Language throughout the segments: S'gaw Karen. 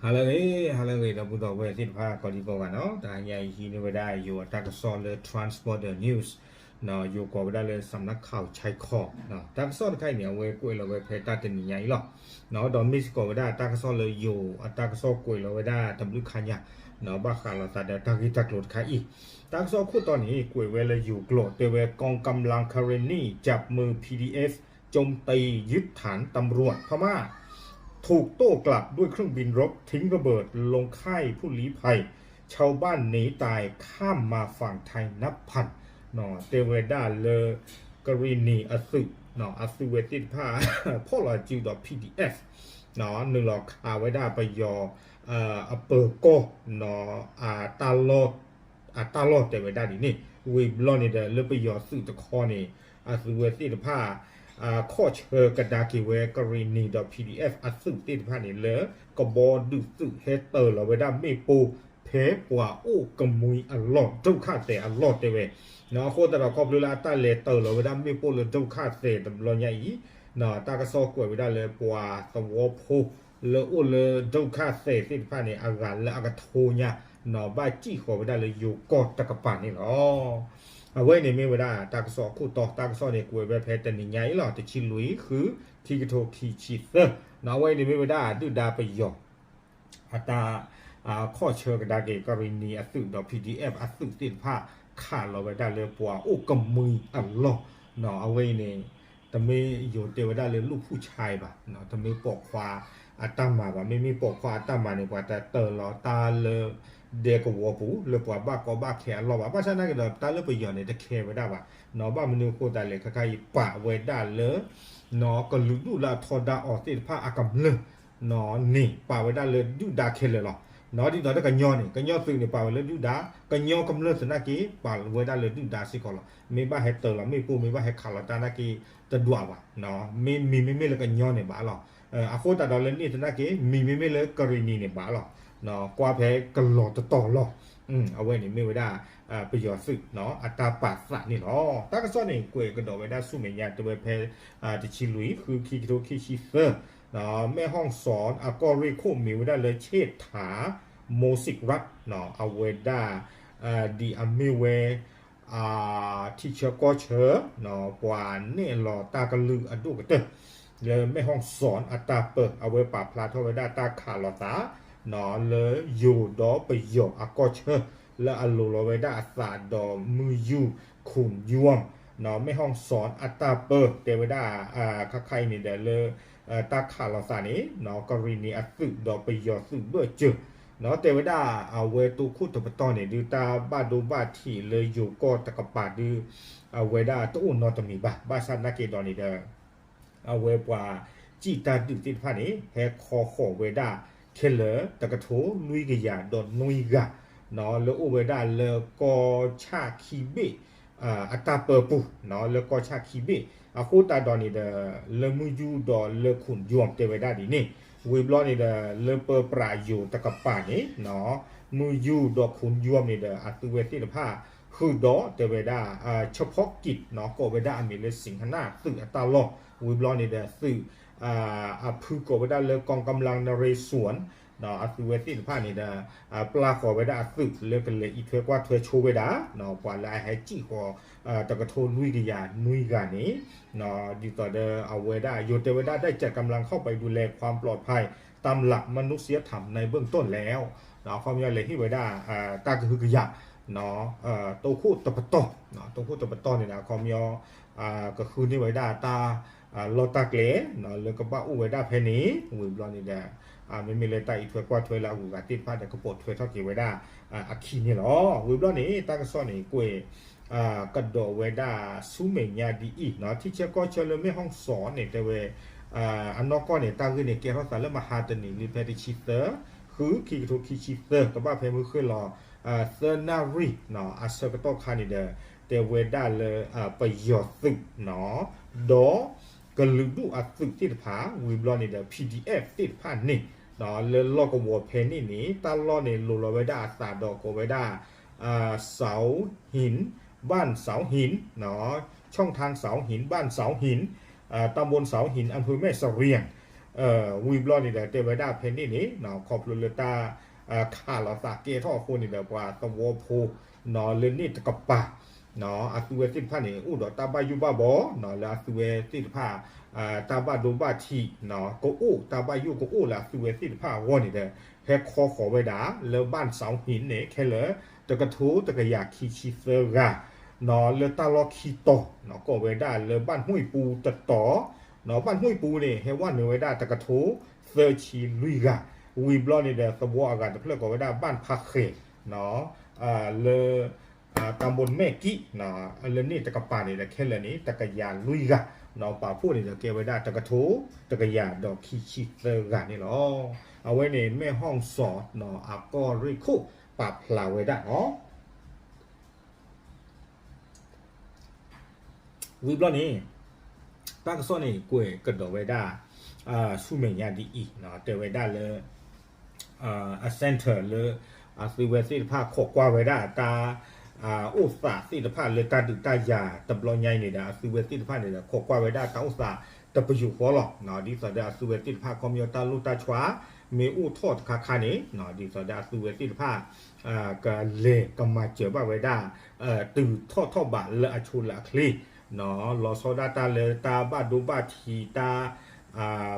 ဟါလၢအဂ့ၤ ဟါလၢအဂ့ၤ ဒီပုၢ်ဒီဝဲၢ်သ့ၣ်တဖၣ် ကိးဒံကိးဂၤနီၤ, တဟါညါအံၤဟံးန့ၢ်ဝဲဒၣ်ယိၤအတၢ်ကစီၣ်လၢ Trans Border News နီၤ, ယိၤကိးဝဲဒၣ်လၢ စးနၢခးခီ တၢ်ကစီၣ်တခါအံၤန့ၣ် အဝဲကွဲးလီၤဝဲဖဲတၢ်တနံၤညါအံၤလီၤ. ဒီးမ့ၢ်စ့ၢ်ကီးဝဲဒၣ်တၢ်ကစီၣ်လၢယိၤအတၢ်ကစီၣ်ကွဲးလီၤဝဲဒၣ်တဘျုးခါညါ, ဘၣ်ဃးလိာ်သးဒီးတၢ်ဂ့ၢ်တၢ်ကျိၤတခါအံၤ, တၢ်ကစီၣ်အခိၣ်တီန့ၣ် ကွဲးဝဲလၢယိၤကျိာ် တဲဝဲ กองกำลังกะหรี่นี่จับมือ พีดีเอฟ โจมตียึดฐานตำรวจพม่า ถูกโต้กลับด้วยเครื่องบินรบ ทิ้งระเบิดลงค่ายผู้ลี้ภัย ชาวบ้านหนีตายข้ามมาฝั่งไทยนับพัน တဲဝဲဒၣ်လၢ ကရံၣ်နံၤအသုး, အသုးဝဲသ့ၣ်တဖၣ် ဖီၣ်လီၤစုဒီး PDF နုာ်လီၤခးဝဲဒၣ်ပယီၤ အပၢၤကီၢ် အတၢ်လီၢ်တဲဝဲဒၣ်ဒ်န့ၣ်, ဝံၤဘျီန့ၣ်ဒီး လၢပယီၤသုးတခီန့ၣ် အသုးဝဲသ့ၣ်တဖၣ် ခီၣ်ဆၢကဒါက့ၤဝဲ ကရံၣ်နံၤဒီး PDF အသုးသ့ၣ်တဖၣ်န့ၣ် လၢကဘီဒုးသုးဟဲတၢၤလီၤဝဲဒၣ်မ့ၣ်ပိၢ် ဖဲပှၤအိၣ်ကမှံအလီၢ် ဒုက္ခသည်အလီၢ်တဲဝဲ, အဃိသတးဒီးခီဖျိလၢအတၢ်လဲၤတၢၤလီၤဝဲဒၣ်မ့ၣ်ပိၢ်လၢ ဒုက္ခသည် တဘျီညါအံၤ, တၢ်ကစီၣ်ကွဲးဝဲဒၣ်လၢပှၤသဝီဖိ လၢအိၣ်လၢ ဒုက္ခသည် သ့ၣ်တဖၣ်န့ၣ် အဂၤလၢအကထိညါ ဘၣ်စံၣ်ဃီၤဝဲဒၣ်လၢယိၤကီၢ်တကပၤန့ၣ်လီၤ. အဝဲန့ၣ်မ့ၢ်ဝဲဒၣ်တၢ်ကစီၣ်အခိၣ်တီ, တၢ်ကစီၣ်န့ၣ်ကွဲးဝဲဖဲတနံၤညါအံၤလီၤ, တဆံလွံၢ် ဃု ခံကထိခံဆံသၢ, အဝဲန့ၣ်မ့ၢ်ဝဲဒၣ်ဒုၣ်ဒါပယီၤ အတၢ် ခီၣ်ဆၢကဒါက့ၤ ကရံၣ်နံၤအသုးဒီး PDF အသုးသ့ၣ်တဖၣ် ခးလီၤဝဲဒၣ်လၢပှၤအိၣ်ကမှံအလီၢ်, အဝဲအံၤန့ၣ် တမ့ၢ်ယိၤတဲဝဲဒၣ်လၢ လူၢ်ဖူၣ်ဆါ ဘၣ်, တမ့ၢ်ပိာ်ခွါအတၢ်မၤဘၣ်, မ့မ့ၢ်ပိာ်ခွါအတၢ်မၤန့ၣ် ပှၤတတၢၤလီၤတၢ်လၢ ဒဲကဝီၤပူၤ လၢပှၤဘၣ်ကီဘၣ်ခဲအလီၢ်ဘၣ်, ဘၣ်ဆၣ်သနာ်က့ဒီး တၢ်လၢပယီၤန့ၣ် တခဲဝဲဒၣ်ဘၣ်, ဘၣ်မနုၤအဃိသတးလဲၣ် ခဲခါအံၤပာ်ဝဲဒၣ်လၢ ကလုာ်ဒူၣ်လၢအထီဒါအီၤသ့ၣ်တဖၣ်အကမျၢၢ် န့ၣ် ပာ်ဝဲဒၣ်လၢဒုၣ်ဒါခဲလၢာ်လီၤ. ဒ်သိးဒီးကညီန့ၣ် ကညီသုးန့ၣ် ပာ်ဝဲလၢဒုၣ်ဒါ, ကညီကမျၢၢ်သနာ်က့ ပာ်ဝဲဒၣ်လၢဒုၣ်ဒါစ့ၢ်ကီးလီၤ. မ့ၢ်ဘၣ်ဟဲတၢၤလီၤမ့ၣ်ပိၢ် မ့ၢ်ဘၣ်ဟဲခးလီၤတၢ်သနာ်က့ တဒွးဘၣ်, မ့မ့ၢ်မ့မ့ၢ်လၢကညီန့ၣ်ဘၣ်လီၤ. အဃိသတးဒီးလၢန့ၣ်သနာ်က့ မ့မ့ၢ်မ့မ့ၢ်လၢကရံၣ်နံၤန့ၣ်ဘၣ်လီၤ. ကွၢ်ဖဲကလီၤတတီၤလီၤ. အဝဲန့ၣ်မ့ၢ်ဝဲဒၣ် ပယီၤသုး အတၢ်ပာ်သးန့ၣ်လီၤ. တၢ်ကစီၣ်န့ၣ် ကွဲးကဒီးဝဲဒၣ်ဆူမဲာ်ညါ တဲဝဲဖဲ တဆံလွံၢ် ဃု ခံကထိခံဆံသၢ, မဲၣ်ဟီၣ်စီၣ်အကီၢ်ရ့ၣ်ခိၣ်မ့ၢ်ဝဲဒၣ်လၢ ချစ်ထီ မိုးစိတ်ရတ် အဝဲဒၣ် ဒ်အမ့ၢ်ဝဲ ထံဆၢကီၢ်ဆၢ ပှၤနဲၣ်လီၤတၢ်ကလုၢ်အဒိၣ်ကတၢၢ် လၢမဲၣ်ဟီၣ်စီၣ်အတၢ်ပၢ အဝဲပာ်ဖျါထီၣ်ဝဲဒၣ်တၢ်ခးလိာ်သး လၢယိၤဒီးပယီၤအကီၢ်ဆၢ လၢအလိၤလီၤဝဲဒၣ်အသးဒီးမုၢ်ယူၢ် ခုၣ်ယွမ် မဲၣ်ဟီၣ်စီၣ်အတၢ်ပၢ တဲဝဲဒၣ် ခါခါအံၤန့ၣ်ဒီးလၢ တၢ်ခးလိာ်သးန့ၣ် ကရံၣ်နံၤအသုးဒီးပယီၤသုးဘၢၣ်စၢၤ တဲဝဲဒၣ်အဝဲတိခိၣ်တပတီၢ်န့ၣ် ဒုးတၢ်ဘၣ်ဒိဘၣ်ထံးလၢယိၤကီၢ်တကပၤဒုး အဝဲဒၣ်တအိၣ်နီတမံၤဘၣ်. ဘၣ်ဆၣ်သနာ်က့ဒီးန့ၣ်ဒီး အဝဲပှၤစံၣ်တၢ်ဒုးသ့ၣ်တဖၣ်န့ၣ် ဟဲခီဃီၤဝဲဒၣ်ခဲလၢာ် တကထိလွံၢ်ကယၤဒီးနွံဂၤ လၢအိၣ်ဝဲဒၣ်လၢကီၢ်ဆၣ်ခံဘ့ၣ် အတၢ်ပၢပူၤ လၢကီၢ်ဆၣ်ခံဘ့ၣ် အဃိသတးဒီးန့ၣ်ဒီး လၢမုၢ်ယူၢ်ဒီးလၢခုၣ်ယွမ်တဲဝဲဒၣ်ဒ်န့ၣ် ဝံၤဘျီန့ၣ်ဒီး လၢပၢပြးယိၤတကပၤန့ၣ် မုၢ်ယူၢ်ဒီးခုၣ်ယွမ်န့ၣ်ဒီး အသုဝဲသ့ၣ်တဖၣ် ဃုာ်ဒီးတဲဝဲဒၣ် เฉพาะกิจ ကိးဝဲဒၣ်အမံၤလၢ สิงหนาသုးအတၢ်လီၢ် ဝံၤဘျီန့ၣ်ဒီးသုး အဖုကိးဝဲဒၣ်လၢ กองกำลังนเรศวร အသုဝဲသ့ၣ်တဖၣ်န့ၣ်ဒီး ပျၢ်ဃီၤဝဲဒၣ်အသုးလၢကလဲၤအံးထွဲကွၢ်ထွဲဆိဝဲဒၣ် ပှၤလၢအဟဲစံၣ်ဃီၤ တကထိလွံၢ်ကယၤနွံဂၤန့ၣ် ဒ်သိးဒီးအဝဲဒၣ် ယိၤတဲဝဲဒၣ် ได้จัดกำลังเข้าไปดูแลความปลอดภัยตามหลักมนุษยธรรมในเบื้องต้นแล้ว အခီပညီလဲၤဟ့ၣ်ဝဲဒၣ် တၢ်ကဟုကယာ် တိခိၣ်တပတီၢ် တိခိၣ်တပတီၢ်န့ၣ်ဒီး အခီပညီ ကဃုန့ၢ်ဝဲဒၣ်တၢ် လီၢ်တၢ်ကျဲ လၢကဘၣ်အိၣ်ဝဲဒၣ်ဖဲန့ၣ် ဝံၤဘျီန့ၣ်ဒီး မ့မ့ၢ်လၢတၢ်အံးထွဲကွၢ်ထွဲလၢအဂုၤအဂၤသ့ၣ်တဖၣ်ဒီး ကပိာ်ထွဲထီၣ်က့ၤဝဲဒၣ် အခံန့ၣ်လီၤ. ဝံၤဘျီန့ၣ် တၢ်ကစီၣ်န့ၣ်ကွဲး ကဒီးဝဲဒၣ်ဆူမဲာ်ညါဒ်အံၤ ထံဆၢကီၢ်ဆၢလၢမဲၣ်ဟီၣ်စီၣ်န့ၣ် တဲဝဲ အနီၢ်ကီၢ်န့ၣ် တၢ်ဂ့ၢ်န့ၣ် ကဲထီၣ်သးလၢမဟါတနံၤလံ ဖဲတဆံသၢ ဃု ခံကထိခံဆံသၢ ကဘၣ်ဖဲမုၢ်ဃ့ၢ်လီၤ သၢနၣ်ရံၣ် အဆၢကတီၢ်ခါန့ၣ်ဒီး တဲဝဲဒၣ်လၢ ပယီၤသုး ဒီးကလုာ်ဒူၣ်အသုးသ့ၣ်တဖၣ် ဝံၤဘျီန့ၣ်ဒီး PDF သ့ၣ်တဖၣ်န့ၣ် လၢလီၢ်ကဝီၤဖဲန့ၣ်န့ၣ် တၢ်လီၢ်န့ၣ်လိၤလီၤဝဲဒၣ်အသးဒီးကိးဝဲဒၣ် เสาหิน บ้านเสาหิน ช่องทางเสาหิน บ้านเสาหิน ตำบลเสาหิน อำเภอแม่เสรียง ဝံၤဘျီန့ၣ်ဒီး တဲဝဲဒၣ်ဖဲန့ၣ်န့ၣ် ခီဖျိလၢတၢ် ခးလိာ်သးကဲထီၣ်အဃိန့ၣ်ဒီး ပှၤသဝီဖိ လၢန့ၣ်တကပၤ အသုဝဲသ့ၣ်တဖၣ်န့ၣ် အိၣ်ဒီးတၢ်ဘၣ်ယိၣ်ဘၣ်ဘီ လၢအသုဝဲသ့ၣ်တဖၣ် တၢ်ဘၣ်ဒိဘၣ်ထံး ကအိၣ် တၢ်ဘၣ်ယိၣ်ကအိၣ်လၢအသုဝဲသ့ၣ်တဖၣ်အဂီၢ်န့ၣ်ဒီး ဟဲခီဃီၤဝဲဒၣ် လၢဘၣ်စီဟံၣ်န့ၣ် ခဲလၢာ် တကထိတကယၤခံဆံသၢဂၤ လၢတၢ်လီၢ်ခံတီၤ ကိးဝဲဒၣ်လၢဘၣ်မှံၣ်ပူတတီၤ ဘၣ်မှံၣ်ပူန့ၣ် ဟဲဝဲနုာ်ဝဲဒၣ်တကထိသၢဆံလွံၢ်ဂၤ ဝံၤဘျီန့ၣ်ဒီး သဝီအဂၤတဖျၢၣ်ကိးဝဲဒၣ်ဘၣ်ဖးဃဲၤ လၢ တၢ်ဘိမဲၣ်ကံၣ် လၢန့ၣ်တကပၤန့ၣ်ဒီး ခဲလၢာ်န့ၣ် တကယၤလွံၢ်ဂၤ ပာ်ဖှိၣ်န့ၣ်ဒီး ကဲဝဲဒၣ်တကထိတကယၤဒီးခံဆံသၢဂၤန့ၣ်လီၤ. အဝဲန့ၣ် မဲၢ်ဟီၣ်စီၣ် အကီၢ်ရ့ၣ်ခိၣ် ပာ်ဖျါဝဲဒၣ်လီၤ. ဝံၤဘျီန့ၣ် တၢ်ကစီၣ်န့ၣ် ကွဲးကဒီးဝဲဒၣ် ဆူမဲာ်ညါဒ်အံၤ တဲဝဲဒၣ်လၢ အ center လၢ အသုဝဲသ့ၣ်တဖၣ်ခိးကွၢ်ဝဲဒၣ်တၢ် အိၣ်သးသ့ၣ်တဖၣ်လၢတၢ်ဒုးတၢ်ယၤတဘျီညါအံၤန့ၣ်ဒီး အသုဝဲသ့ၣ်တဖၣ်န့ၣ်ဒီး ခိးကွၢ်ဝဲဒၣ်တၢ်အိၣ်သးတပယူာ်ဃီလီၤ. ဒ်သိးဒီးအသုဝဲသ့ၣ်တဖၣ် ခီပညီတၢ်လိၣ်တၢ်ဆှး မ့ၢ်အိၣ်ထီၣ်တခါခါန့ၣ် ဒ်သိးဒီးအသုဝဲသ့ၣ်တဖၣ် ကလဲၤကမၤစၢၤဘၣ်ဝဲဒၣ် တုၤထီၣ်ထီၣ်ဘးလၢအဆိလၢအချ့ လီၤဆီဒၣ်တၢ်လၢတၢ်ဘၣ်ဒိဘၣ်ထံးတၢ်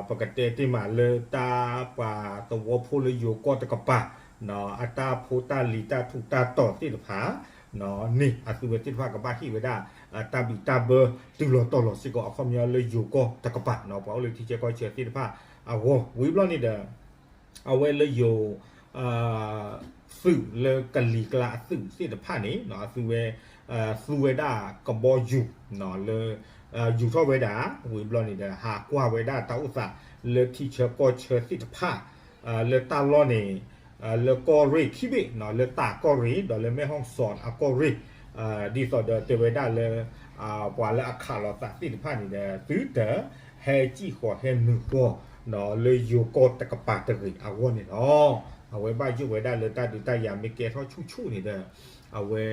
ပကတဲတ့ၢ်မးလၢတၢ်ပှၤသဝီဖိလၢယိၤကီၢ်တကပၤ အတၢ်ဖိတၢ်လံၤတၢ်ထူးတၢ်တီၤသ့ၣ်တဖၣ် န့ၣ် အသုဝဲသ့ၣ်တဖၣ်ကဘၣ်ဟ့ၣ်ဝဲဒၣ် တၢ်ဘံၣ်တၢ်ဘၢတုၤလီၤတီၤလီၤစ့ၢ်ကီး အခီပညီလၢယိၤကီၢ်တကပၤ ပှၤအိၣ်လၢထံဆၢကီၢ်ဆၢသ့ၣ်တဖၣ်အဂီၢ် ဝံၤဘျီန့ၣ်ဒီး အဝဲလၢယိၤ သုးလၢကလံၤကျါအသုးသ့ၣ်တဖၣ်န့ၣ် အသုဝဲ သူဝဲဒၣ်ကဘီယူၤ လၢ ယူၤထီၣ်ဝဲဒၣ် ဝံၤဘျီန့ၣ်ဒီး ဟးကွၢ်ဝဲဒၣ်တၢ်အိၣ်သးလၢထံဆၢကီၢ်ဆၢသ့ၣ်တဖၣ် လၢတၢ်လီၢ်န့ၣ် လၢကီၢ်ရ့ၣ်ခံဘ့ၣ် လၢတၢ်ကီၢ်ရ့ၣ် ဒီးလၢမဲၢ်ဟီၣ်စီၣ်အကီၢ်ရ့ၣ် ဒ်သိးဒီးတဲဝဲဒၣ်လၢ ပှၤလၢအခးလိာ်သးသ့ၣ်တဖၣ်န့ၣ်ဒီး သုတဟဲစံၣ်ဃီၤဟဲနုာ်ဃီၤ လၢယိၤကီၢ်တကပၤတဂ့ၤအဂီၢ်န့ၣ်လီၤ. အဝဲဘၣ်ယိၣ်ဝဲဒၣ်လၢတၢ်ဒုးတၢ်ယၤမ့ၢ်ကဲထီၣ်ဆူၣ်ဆူၣ်န့ၣ်ဒီး အဝဲ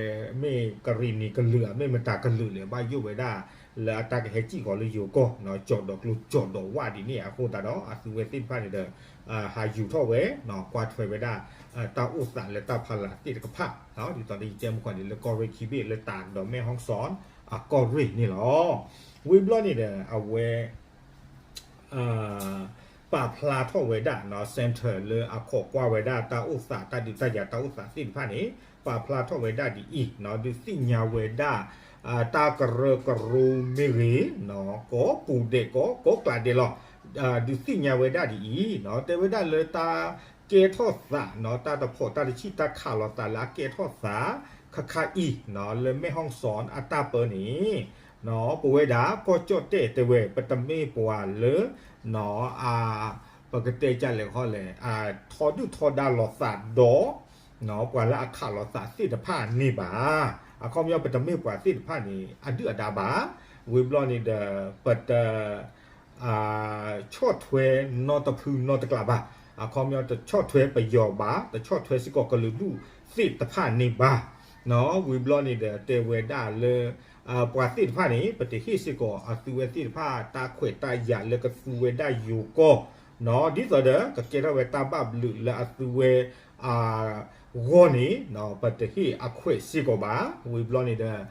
မ့ၢ်ကရံၣ်နံၤကလုာ် မ့ၢ်မတၤကလုာ်လဲၣ် ဘၣ်ယိၣ်ဝဲဒၣ် လၢအတၢ်ကဟဲစံၣ်ဃီၤလၢယိၤကီၢ် ကၠီၣ်ဒီးကျိကၠီၣ်ဒီးဝၣ်ဒ်န့ၣ်အဃိသတးဒီး အသုဝဲသ့ၣ်တဖၣ်န့ၣ်ဒီး ဟးယူၤထီၣ်ဝဲ ကွၢ်ထွဲဝဲဒၣ် တၢ်အိၣ်သးလၢတၢ်ဖီလာ်သ့ၣ်တဖၣ် ဒ်သိးဒီးယတဲမုၢ်ခီၣ်န့ၣ် လၢကီၢ်ရ့ၣ်ခံဘ့ၣ် လၢတၢ်ဒီးမဲၢ်ဟီၣ်စီၣ်အကီၢ်ရ့ၣ်န့ၣ်လီၤ. ဝံၤဘျီန့ၣ်ဒီး အဝဲ ပာ်ဖျါထီၣ်ဝဲဒၣ် center လၢအခိးကွၢ်ဝဲဒၣ်တၢ်အိၣ်သး တၢ်ဒုးတၢ်ယၤတၢ်အိၣ်သးသ့ၣ်တဖၣ်န့ၣ် ပာ်ဖျါထီၣ်ဝဲဒၣ်ဒ်အံၤ ဒုးသ့ၣ်ညါဝဲဒၣ် တၢ်ကရၢကရိမ့ၢ်ဂ့ၤ ကိးပူၤဒဲးကိး ကိးကျးဒဲးလီၤ. ဒုးသ့ၣ်ညါဝဲဒၣ်ဒ်အံၤ တဲဝဲဒၣ်လၢတၢ်ကဲထီၣ်သး တၢ်တဖိးတၢ်တဆံၣ်တၢ်ခးလိာ်သးလၢအကဲထီၣ်သး ခါခါအံၤ လၢမဲၢ်ဟီၣ်စီၣ်အတၢ်ပၢန့ၣ် ပဝဲဒၣ်ကီၢ်ကၠီၣ်တဲၣ်တဲဝဲ ပတမ့ၢ်ပှၤလၢ အ ပကတဲကလဲာ်ခီလဲၣ် ထီဒုၣ်ထီဒါလိာ်သးဒီး ပှၤလၢအခးလိာ်သးသ့ၣ်တဖၣ်န့ၣ်ဘၣ်. အခီပညီပတမ့ၢ်ပှၤသ့ၣ်တဖၣ်န့ၣ် အဒုၣ်အဒါဘၣ်. ဝံၤဘျီန့ၣ်ဒီး ပတ ဆီၣ်ထွဲနီတဖုနီတကျးဘၣ်. အခီပညီတဆီၣ်ထွဲပယီၤဘၣ်, တဆီၣ်ထွဲစ့ၢ်ကီးကလုာ်ဒူၣ်သ့ၣ်တဖၣ်န့ၣ်ဘၣ်. ဝံၤဘျီန့ၣ်ဒီးတဲဝဲဒၣ်လၢ ပှၤသ့ၣ်တဖၣ်န့ၣ် ပတဟ့ၣ်စ့ၢ်ကီးအသုဝဲသ့ၣ်တဖၣ်တၢ်ခွဲးတၢ်ယာ်လၢကသူဝဲဒၣ်ယိၤကီၢ်, ဒ်သိးဒီး ကကဲထီၣ်ဝဲတၢ်ဘၣ်ဘျုးလၢအသုဝဲ အဂီၢ်န့ၣ် ပတဟ့ၣ်အခွဲးစ့ၢ်ကီးဘၣ်. ဝံၤဘျီန့ၣ်ဒီး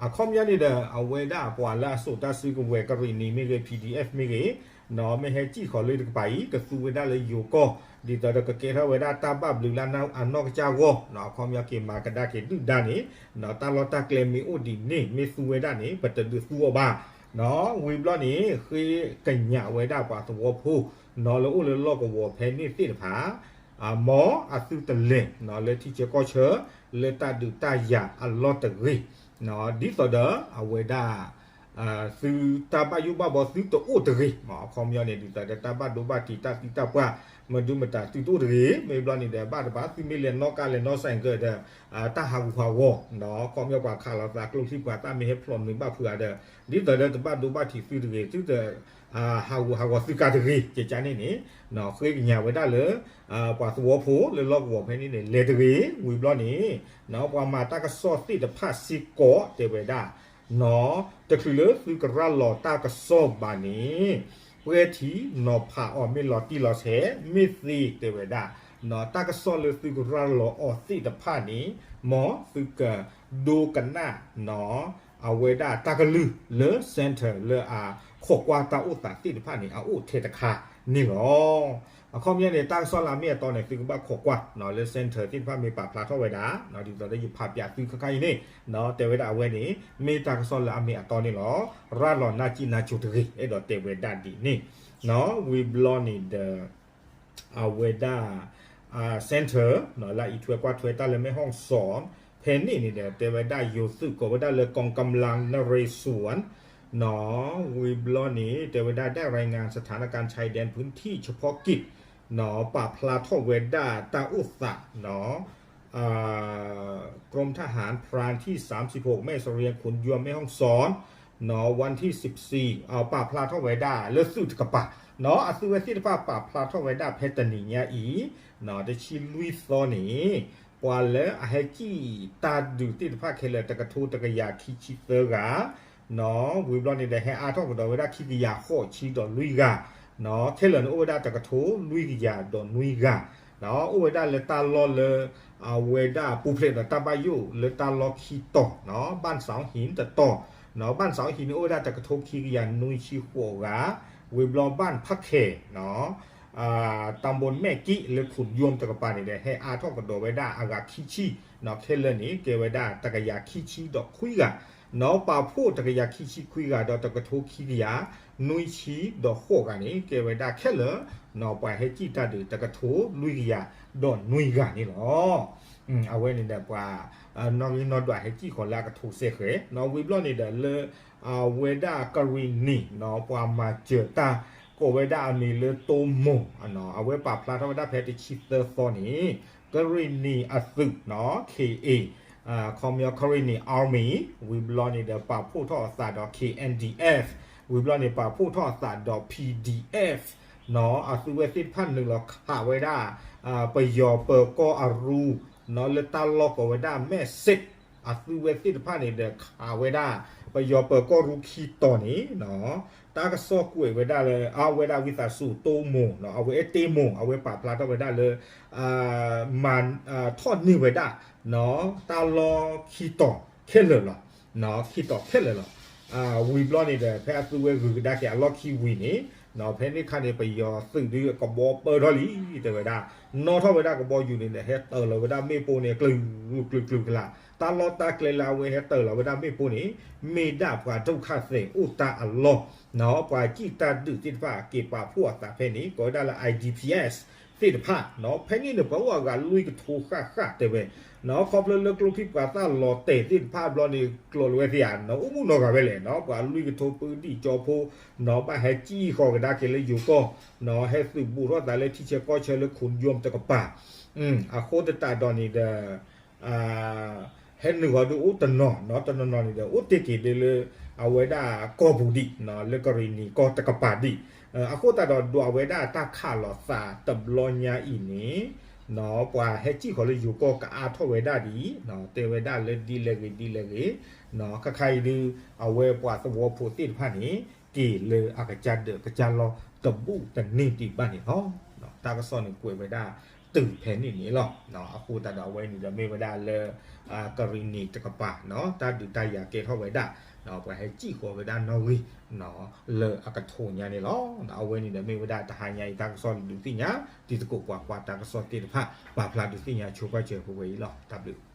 အခီပညီန့ၣ်ဒီး အဝဲဒၣ်ပှၤလၢအစိာ်တၢ်စုကဝဲၤ ကရံၣ်နံၤမ့ၢ်ဂ့ၤ ပီၣ်ဒံၣ်အဲၣ်မ့ၢ်ဂ့ၤ မ့ၢ်ဟဲစံၣ်ဃီၤလၢတကပၤအံၤ ကသူဝဲဒၣ်လၢယိၤကီၢ် ဒ်သိးဒီးကကဲထီၣ်ဝဲဒၣ်တၢ်ဘၣ်ဘျုးလၢအနီၢ်ကစၢ်အဂီၢ်, အခီပညီက့ၤမၤကဒါက့ၤဒုၣ်ဒါန့ၣ် တၢ်လီၢ်တၢ်ကျဲမ့ၢ်အိၣ်ဒ်န့ၣ် မ့ၢ်သူဝဲဒၣ်န့ၣ် ပတဒုးသူအီၤဘၣ်. ဝံၤဘျီန့ၣ် ဃ့ကညးဝဲဒၣ်ပှၤသဝီဖိ လၢအိၣ်လၢလီၢ်ကဝီၤဖဲန့ၣ်သ့ၣ်တဖၣ် မ်အသုတလဲၤလၢထံဆၢကီၢ်ဆၢ လၢတၢ်ဒုးတၢ်ယၤအလီၢ်တဂ့ၤ, ဒ်သိးဒီးအဝဲဒၣ် သုတၢ်ဘၣ်ယိၣ်ဘၣ်ဘီသုတအိၣ်တဂ့ၤ, အခီပညီန့ၣ် ဒ်သိးဒီးတၢ်ဘၣ်ဒိဘၣ်ထံးတၢ်သံတၢ်ပှၢ် မဒုမတၤသုတအိၣ်တဂ့ၤ. မ့ၢ်ဘျီန့ၣ်ဒီး ဘၣ်တဘၣ်သုမ့ၢ်လဲၤနီၣ်ကါလဲၤနီၣ်ဆိုင်ကယ်ဒီး တၢ်ဟးဂူာ်ဟးဂီၤ, အခီပညီပှၤခးလိာ်သးကျိချံပှၤသၣ်မ့ၢ်ဟဲဖျိးနုာ်ဘၣ်ဖုးဧါဒီး ဒ်သိးဒီးတဘၣ်ဒိဘၣ်ထံးသုတဂ့ၤ, သုတ ဟးဂူာ်ဟးဂီၤသုကါတဂ့ၤ, ကကန့ၣ်န့ၣ် ဃ့ကညးဝဲဒၣ်လၢ ပှၤသဝီဖိလၢလီၢ်ကဝီၤဖဲန့ၣ်န့ၣ် လဲၤတဂ့ၤ. ဝံၤဘျီန့ၣ် ပှၤမၤတၢ်ကစီၣ်သ့ၣ်တဖၣ်စ့ၢ်ကီးတဲဝဲဒၣ် တချုးလၢသုကရၢလီၤတၢ်ကစီၣ်ဘၣ်န့ၣ် ပှဲၤထံနီၤဖးအီၤ မ့ၢ်လီၤတံၢ်လီၤဆဲး မ့ၢ်သ့တဲဝဲဒၣ်, တၢ်ကစီၣ်လၢသုကရၤလီၤအီၤသ့ၣ်တဖၣ်န့ၣ် မ်သုကဒိကနၣ် အဝဲဒၣ်တၢ်ကလုၢ်လၢ center လၢအခိးကွၢ်တၢ်အိၣ်သးသ့ၣ်တဖၣ်န့ၣ် အအိၣ်ထဲတခါန့ၣ်လီၤ. အခီပညီန့ၣ် တၢ်ကစီၣ်လၢအမ့ၢ်အတီန့ၣ် သုကဘၣ်ခိးကွၢ်လၢ center သ့ၣ်တဖၣ်မ့ၢ်ပာ်ဖျါထီၣ်ဝဲဒၣ် ဒ်သိးလၢယဖးပၠးသုခါခါအံၤန့ၣ် တဲဝဲဒၣ်အဝဲန့ၣ် မ့ၢ်တၢ်ကစီၣ်လၢအမ့ၢ်အတီန့ၣ်လီၤ. ရၤလီၤနၢ်ကံၣ်နၢ်ကၠိတဂ့ၤ အဲၣ်ဒိးတဲဝဲဒၣ်ဒ်န့ၣ် ဝံၤဘျီန့ၣ်ဒီး အဝဲဒၣ် center လၢအံးထွဲကွၢ်ထွဲတၢ်လၢ မဲၣ်ဟီၣ်စီၣ် ဖဲန့ၣ်န့ၣ်ဒီး တဲဝဲဒၣ်ယိၤသုးကိးဝဲဒၣ်လၢ กองกำลังนเรศวร ဝံၤဘျီန့ၣ် တဲဝဲဒၣ် ได้รายงานสถานการณ์ชายแดนพื้นที่เฉพาะกิจ ပာ်ဖျါထီၣ်ဝဲဒၣ်တၢ်အိၣ်သး กรมทหารพรานที่สามสิบหก แม่เสรียง ขุนยวม แม่ฮ่องสอน วันที่สิบสี่ ပာ်ဖျါထီၣ်ဝဲဒၣ်လၢသုးတကပၤ အသုးဝဲသ့ၣ်တဖၣ်ပာ်ဖျါထီၣ်ဝဲဒၣ်ဖဲတနံၤညါအံၤ တဆံလွံၢ်သီန့ၣ် ပှၤလၢအဟဲကံၣ်တၢ်ဒုးသ့ၣ်တဖၣ်ခဲလၢာ် တကထိတကယၤခံဆံသၢဂၤ ဝံၤဘျီန့ၣ်ဒီး ဟဲအါထီၣ်ကဒီးဝဲဒၣ်ခံကယၤဃိးဆံဒီးလွံၢ်ဂၤ ခဲလၢာ်န့ၣ်အိၣ်ဝဲဒၣ်တကထိလွံၢ်ကယၤဒီးနွံဂၤ အိၣ်ဝဲဒၣ်လၢတၢ်လီၢ်လၢ အဝဲဒၣ်ပူၤဖျဲးဒီးတၢ်ဘၣ်ယိၣ်လၢတၢ်လီၢ်ခံတီၤ ဘၣ်စၣ်ဟံၣ်တတီၤ ဘၣ်စၣ်ဟံၣ်န့ၣ်အိၣ်ဝဲဒၣ်တကထိခံကယၤနွံဆံဃိးဂၤ ဝံၤဘျီဘၣ်ဖးခဲး ตำบลแม่กิ လၢ ขุนยวม တကပၤန့ၣ်ဒီး ဟဲအါထီၣ်ကဒီးဝဲဒၣ်အဂၤခံဆံ ခဲလၢာ်န့ၣ် ကဲဝဲဒၣ်တကယၤခံဆံဒီးခွံဂၤ ပာ်ဖှိၣ်တကယၤခံဆံခွံဂၤဒီးတကထိခံကယၤ နွံဆံဒီးဃိးဂၤန့ၣ် ကဲဝဲဒၣ်ခဲလၢာ် ပှၤဟဲကံၣ်တၢ်ဒုးတကထိလွံၢ်ကယၤဒီးနွံဂၤန့ၣ်လီၤ. အဝဲန့ၣ်ဒီးပှၤ နီၣ်ဂံၢ်နီၣ်ဒွးဟဲကံၣ်ဃီၤလၢအကထိစဲဃဲၤ ဝံၤဘျီန့ၣ်ဒီးလၢ အဝဲဒၣ်ကရံၣ်နံၣ် ပှၤမၤစၢၤတၢ် ကိးဝဲဒၣ်အမံၤလၢတိမိၢ် အဝဲပာ်ဖျါထီၣ်ဝဲဒၣ်ဖဲတဆံသၢသီန့ၣ် ကရံၣ်နံၣ်အသုး K A ခီပညီ Karenni Army ဝံၤဘျီန့ၣ်ဒီးပာ်ဖှိၣ်ထီၣ်အသးဒီး K N D F ဝံၤဘျီန့ၣ်ပာ်ဖှိၣ်ထီၣ်အသးဒီး P D F အသုးဝဲသ့ၣ်တဖၣ်နုာ်လီၤခးဝဲဒၣ် ပယီၤပၢၤကီၢ်အရူ လၢတၢ်လီၢ်ကိးဝဲဒၣ်မဲၣ်စ့း အသုးဝဲသ့ၣ်တဖၣ်န့ၣ်ဒီးခးဝဲဒၣ် ပယီၤပၢၤကီၢ်ရူခံတီၤန့ၣ် တၢ်ကစီၣ်ကွဲးဝဲဒၣ်လၢ အဝဲဒၣ်ဝံသးစူၤတိမိၢ် အဝဲအ့ၣ်တိမိၢ် အဝဲပာ်ဖျါထီၣ်ဝဲဒၣ်လၢ မၤထီၣ်န့ၢ်ဝဲဒၣ် တၢ်လီၢ်ခံတီၤခဲလၢာ်လီၤ. ခံတီၤခဲလၢာ်လီၤ. ဝံၤဘျီန့ၣ်ဒီး ဖဲအသုးဝဲဂုၤကဒါက့ၤအလီၢ်ခံဝံၤန့ၣ် ဖဲန့ၣ်ခါန့ၣ် ပယီၤသုးဒုးကဘီပၢၢ်ထီၣ်လံ တဲဝဲဒၣ် နီၣ်ထီၣ်ဝဲဒၣ်ကဘီယူၤန့ၣ်ဒီး ဟဲတၢၤလီၤဝဲဒၣ်မ့ၣ်ပိၢ်န့ၣ် ကျုၤကျုၤကျုၤကလာ် တၢ်လီၢ်တၢ်ကျဲလၢအဝဲဟဲတၢၤလီၤဝဲဒၣ်မ့ၣ်ပိၢ်န့ၣ် မ့ၢ်ဒၣ်ပှၤဒုက္ခသည်အိၣ်တၢ်အလီၢ် ပှၤကံၣ်တၢ်ဒုးသ့ၣ်တဖၣ်က့ၤပာ်ဖှိၣ်အသးဖဲန့ၣ် ကိးဝဲဒၣ်လၢ I D P S သ့ၣ်တဖၣ် ဖဲန့ၣ်န့ၣ် ပှၤအိၣ်အဂၤလွံၢ်ကထိဃၣ်ဃၣ်တဲဝဲ ခီဖျိလၢကျိချံပှၤသၣ်လီၤတဲာ်သ့ၣ်တဖၣ်ဘျီန့ၣ် ကျိးလီၤဝဲသ့ၣ်ဧါ အိၣ်မူနီၢ်ဂၤဝဲလဲၣ် ပှၤလွံၢ်ကထိပဒံၣ်ကၠီဖိ ဘၣ်ဟဲကံၣ်ဃီၤကဒါက့ၤလၢယိၤကီၢ် ဟဲသုးဘူးထီၣ်သးလၢထံဆဲးကီၢ်ဆဲးလၢခိၣ်ယွမ်တကပၤ အဃိသတးဒီးန့ၣ်ဒီး ဟဲနုာ်ဃီၤဒုးအိၣ်တနီၤ တနီၤနီၤန့ၣ်ဒီး အိၣ်တ့ၢ်က့ၤဒ်လၢ အဝဲဒၣ်ကီၢ်ပူၤဒံး လၢကရံၣ်နံၣ်ကီၢ်တကပၤဒံး အဃိသတးဒီးဒွးဝဲဒၣ်တၢ်ခးလီၤသးတဘျီညါအံၤန့ၣ် ပှၤဟဲကံၣ်ဃီၤလၢယိၤကီၢ်ကအါထီၣ်ဝဲဒၣ်ဒံး တဲဝဲဒၣ်လၢဒ်လဲၣ်ဂ့ၤဒ်လဲၣ်ဂ့ၤ ခါခါအံၤဒုး အဝဲပှၤသဝီဖိသ့ၣ်တဖၣ်န့ၣ် က့ၤလၢအကစၢ်ဒၢးကစၢ်လီၢ်တဘူၣ်တနံၣ်ဒံးဘၣ်န့ၣ်လီၤ. တၢ်ကစီၣ်န့ၣ်ကွဲးဝဲဒၣ်တုၤဖဲန့ၣ်န့ၣ်လီၤ. အဃိသတးဒီးအဝဲန့ၣ်ဒီးမ့ၢ်ဝဲဒၣ်လၢ ကရံၣ်နံၣ်တကပၤ တၢ်ဒုးတၢ်ယၤကဲထီၣ်ဝဲဒၣ် ပှၤဟဲကံၣ်ဃီၤဝဲဒၣ်နီၣ်ဂံၢ် လၢအကထိညါန့ၣ်လီၤ. အဝဲန့ၣ်ဒီးမ့ၢ်ဝဲဒၣ်တဟါညါအံၤတၢ်ကစီၣ်လၢဒုးသ့ၣ်ညါ တံၤသကိးပှၤကွၢ်တၢ်ကစီၣ်သ့ၣ်တဖၣ် ပာ်ဖျါဒုးသ့ၣ်ညါဆိပာ်စၢၤပဝဲအံၤလီၤ. တၢ်ဘျုး